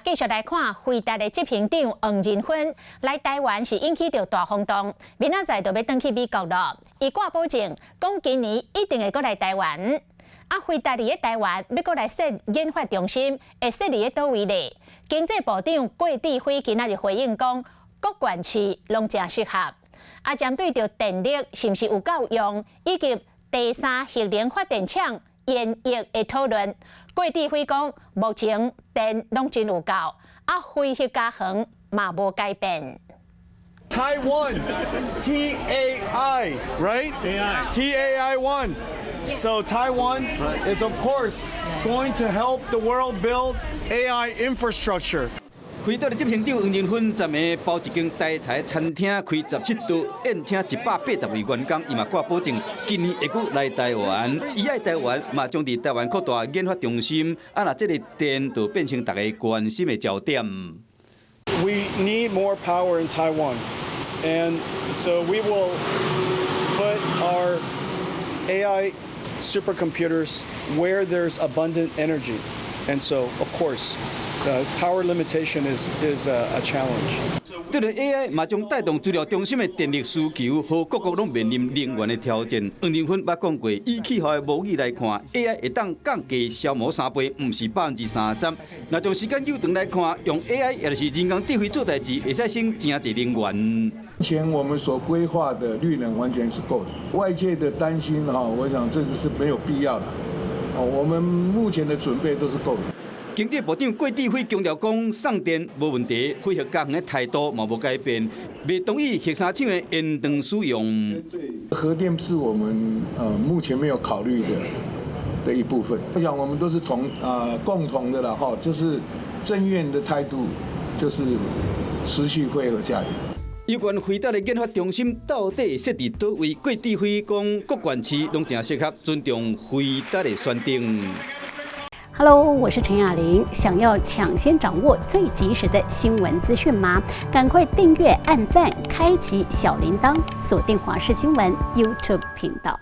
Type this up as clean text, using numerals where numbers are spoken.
繼續來看輝達的執行長黃仁勳來台灣是引起著大轟動，明仔載就欲轉去美國囉。伊掛保證講今年一定會閣來台灣。啊，輝達佇咧台灣欲閣來設研發中心，會設佇咧佗位咧？經濟部長郭智輝今仔日回應講，各縣市攏誠適合。啊，針對著電力是毋是有夠用，以及第三核能發電廠延役的討論，郭智輝講，目前電攏真有夠，啊，非核家園嘛無改變。 Taiwan, T A I, right? T A I one. So Taiwan is, of course, going to help the world build AI infrastructure. 輝達的執行長黃仁勳昨暝包一間台菜餐廳，開17桌，宴請180位員工，伊嘛掛保證，今年會閣來台灣。伊愛台灣，嘛將佇台灣擴大研發中心。啊，若這个電就變成大家關心的焦點。 We need more power in Taiwan, and so we will put our AI supercomputers where there's abundant energy. And so, of course, the power limitation is a challenge. 這个 AI 嘛將帶動資料中心的電力需求，予各國攏面臨能源的挑戰。黃仁勳捌講過，以氣候的模擬來看，AI 會當降低消耗3倍，毋是30%。若將時間悠長來看，用 AI 抑就是人工智慧做代誌，會使省誠濟能源。目前我們所規劃的綠能完全是夠的，外界的擔心哈，我想這個是沒有必要的。哦，我們目前的準備都是夠的。經濟部長郭智輝強調講，送電無問題，非核家園的態度嘛無改變，袂同意核三廠的延長使用。核電是我們目前沒有考慮的一部分。我想我們都是共同的啦，哈，就是政院的態度就是持續非核家園。有關輝達的研發中心到底設佇佗位？郭智輝講，各縣市攏誠適合，尊重輝達的選擇。 Hello，我是陳雅玲。想要搶先掌握最及時的新聞資訊嗎？趕快訂閱、按讚、開啟小鈴鐺，鎖定華視新聞 YouTube 頻道。